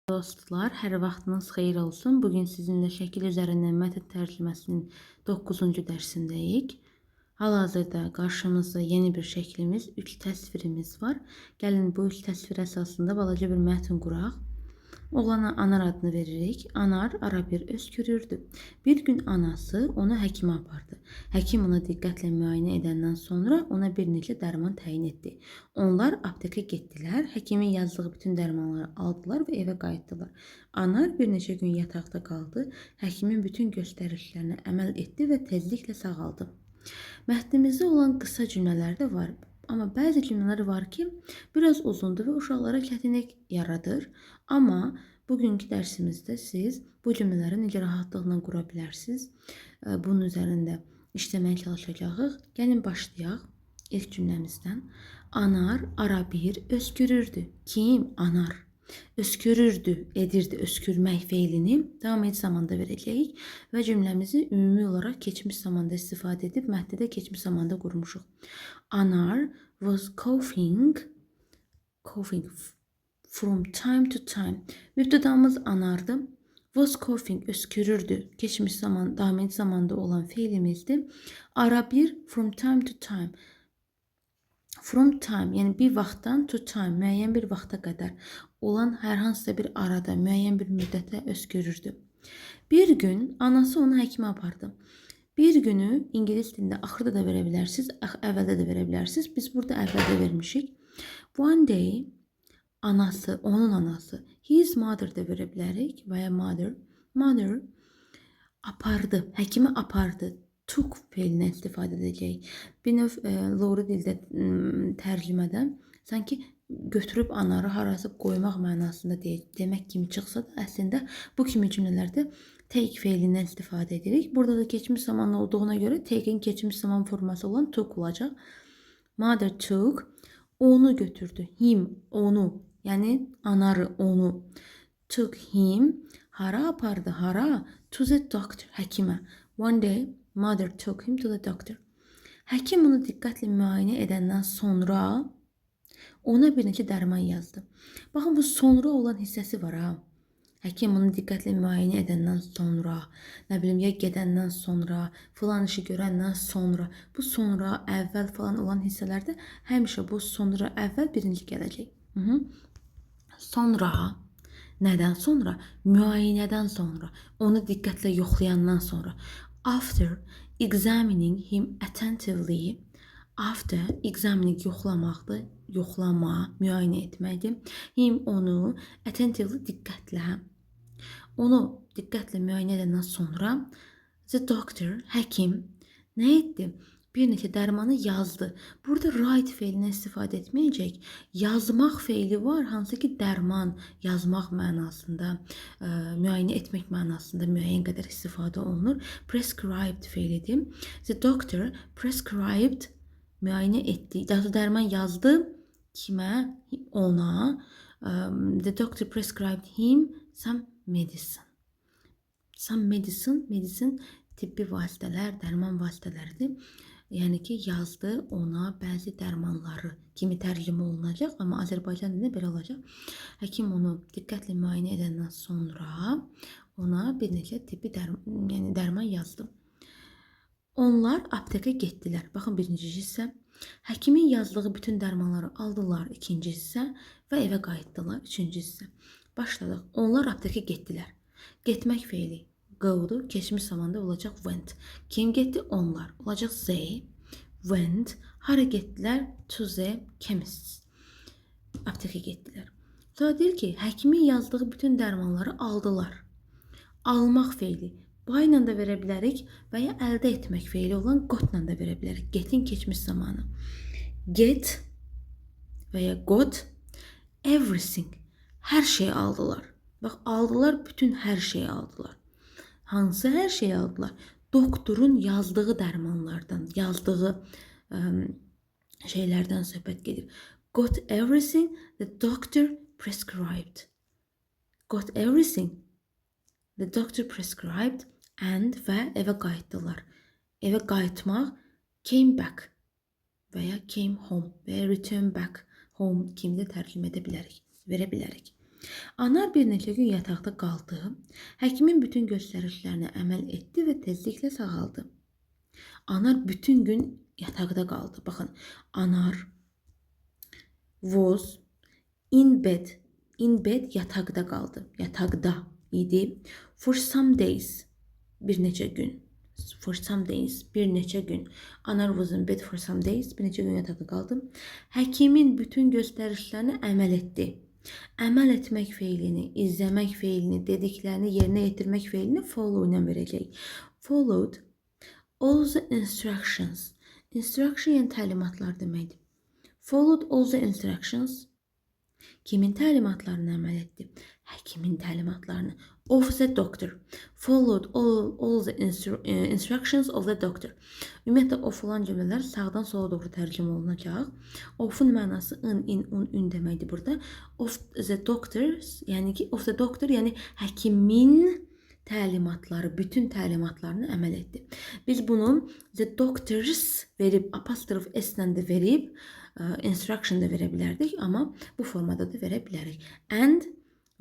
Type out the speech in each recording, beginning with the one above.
Dostlar, hər vaxtınız xeyir olsun. Bugün sizinlə şəkil üzərindən mətn tərcüməsinin 9-cu dərsindəyik. Hal-hazırda qarşımızda yeni bir şəklimiz, 3 təsvirimiz var. Gəlin bu 3 təsvir əsasında balaca bir mətn quraq. Oğlana Anar adını veririk. Anar ara bir öskürürdü. Bir gün anası onu həkimə apardı. Həkim onu diqqətlə müayinə edəndən sonra ona bir neçə dərman təyin etdi. Onlar aptekə getdilər. Həkimin yazdığı bütün dərmanları aldılar və evə qayıtdılar. Anar bir neçə gün yataqda qaldı. Həkimin bütün göstərişlərinə əməl etdi və tezliklə sağaldı. Mətnimizdə olan qısa cümlələr də var. Amma bəzi cümlələr var ki, biraz uzundur və uşaqlara çətinlik yaradır. Amma bugünkü dərsimizdə siz bu cümlələri necə rahatlıqla qura bilərsiniz? Bunun üzərində işləməyə çalışacağıq. Gəlin başlayaq ilk cümləmizdən. Anar ara bir öskürürdü. Kim? Anar. Öskürürdü, edirdi, öskürmək feilini davam edici zamanda verəcəyik və cümləmizi ümumi olaraq keçmiş zamanda istifadə edib mətni də keçmiş zamanda qurmuşuq. Anar was coughing from time to time. Mübtədamız Anardı. Was coughing öskürürdü. Keçmiş zaman, davam edici zamanda olan feilimizdir. Ara bir, from time to time. From time, yəni bir vaxtdan to time, müəyyən bir vaxta qədər olan hər hansısa bir arada, müəyyən bir müddətə öskürürdü. Bir gün anası onu həkimə apardı. Bir günü ingilis dilində axırda da verə bilərsiniz, əvvəldə də verə bilərsiniz. Biz burada əvvəldə vermişik. One day anası, onun anası, his mother da verə bilərik və ya mother. Mother apardı, həkimə apardı. Took feilindən istifadə edəcəyik. Bir növ loru dildə tərcümədə sanki götürüb Anarı harasa qoymaq mənasında demək kimi çıxsa da, əslində bu kimi cümlələrdə take feilindən istifadə edirik. Burada da keçmiş zaman olduğuna görə take'in keçmiş zaman forması olan took olacaq. Mother took, onu götürdü. Him, onu, yəni Anarı, onu. Took him, hara apardı? Hara? To the doctor, həkimə. One day mother took him to the doctor. Həkim onu diqqətlə müayinə edəndən sonra ona bir neçə dərman yazdı. Baxın, bu sonra olan hissəsi var ha. Həkim onu diqqətlə müayinə edəndən sonra, nə bilim, ya gedəndən sonra, filan işi görəndən sonra, bu sonra, əvvəl falan olan hissələrdə həmişə bu sonra, əvvəl birinci gələcək. Sonra, nədən sonra? Müayinədən sonra, onu diqqətlə yoxlayandan sonra. After examining him attentively, after examining yoxlamaqdır, yoxlama, müayinə etməkdir. Him onu, attentively diqqətlə, onu diqqətlə müayinə edəndən sonra the doctor, həkim nə etdi? Bir neçə dərmanı yazdı. Burada write feilindən istifadə etməyəcək. Yazmaq feili var, hansı ki dərman yazmaq mənasında, müayinə etmək mənasında müəyyən qədər istifadə olunur. Prescribed feilidir. The doctor prescribed, müayinə etdi. Daha doğrusu dərman yazdı. Kimə? Ona. The doctor prescribed him some medicine. Some medicine, medicine tibbi vasitələr, dərman vasitələridir. Yəni ki, yazdı ona bəzi dərmanları kimi tərcümə olunacaq, amma Azərbaycan dilində belə olacaq. Həkim onu diqqətlə müayinə edəndən sonra ona bir neçə tibbi yəni dərman yazdı. Onlar aptekə getdilər. Baxın, birinci hissə. Həkimin yazdığı bütün dərmanları aldılar. İkinci hissə və evə qayıtdılar. Üçüncü hissə. Başladıq. Onlar aptekə getdilər. Getmək feili go'dur. Keçmiş zamanda olacaq went. Kim getdi? Onlar. Olacaq they went. Hara getdilər? To the chemist. Aptekə getdilər. Sonra deyir ki, həkimin yazdığı bütün dərmanları aldılar. Almaq feili buy ilə də verə bilərik və ya əldə etmək feili olan got-la da verə bilərik. Get'in keçmiş zamanı. Get və ya got everything. Hər şeyi aldılar. Bax, aldılar, bütün hər şeyi aldılar. Hansı hər şeyi aldılar? Doktorun yazdığı dərmanlardan, yazdığı şeylərdən söhbət gedir. Got everything the doctor prescribed. Got everything the doctor prescribed and və evə qayıtdılar. Evə qayıtmaq came back və ya came home və ya return back home kimi də tərcümə edə bilərik, verə bilərik. Anar bir neçə gün yataqda qaldı. Həkimin bütün göstərişlərinə əməl etdi və tezliklə sağaldı. Anar bütün gün yataqda qaldı. Baxın, Anar was in bed. In bed yataqda qaldı. Yataqda idi. For some days, bir neçə gün. For some days, bir neçə gün. Anar was in bed for some days, bir neçə gün yataqda qaldı. Həkimin bütün göstərişlərinə əməl etdi. Əməl etmək feilini, izləmək feilini, dediklərini yerinə yetirmək feilini follow ilə verəcək. Followed all the instructions. Instruction yəni təlimatlar deməkdir. Followed all the instructions. Kimin təlimatlarına əməl etdi? Həkimin təlimatlarını. Of the doctor. Followed all the instructions of the doctor. Ümumiyyətlə, of olan cümlələr sağdan sola doğru tərcümə olunacaq. Of'un mənası ın, in, un, ün deməkdir burada. Of the doctors, yəni ki, of the doctor, yəni həkimin təlimatları, bütün təlimatlarına əməl etdi. Biz bunu the doctors verib, apostrof s ilə də verib, instruction da verə bilərdik, amma bu formada da verə bilərik. And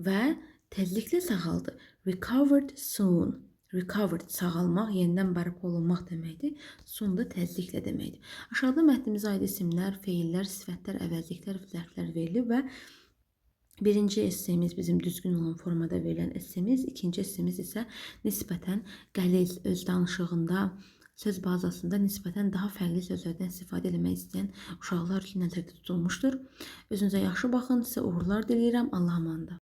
və tezliklə sağaldı. Recovered soon. Recovered sağalmaq, yenidən bərpa olunmaq deməkdir. Soon da tezliklə deməkdir. Aşağıda mətnimizə aid isimlər, feillər, sifətlər, əvəzliklər, zərflər verilib və birinci essemiz bizim düzgün olan formada verilən essemiz, ikinci essemiz isə nisbətən qəliz öz danışığında, söz bazasında nisbətən daha fərqli sözlərdən istifadə etmək istəyən uşaqlar üçün nəzərdə tutulmuşdur. Özünüzə yaxşı baxın, sizə uğurlar diləyirəm. Allah amanda.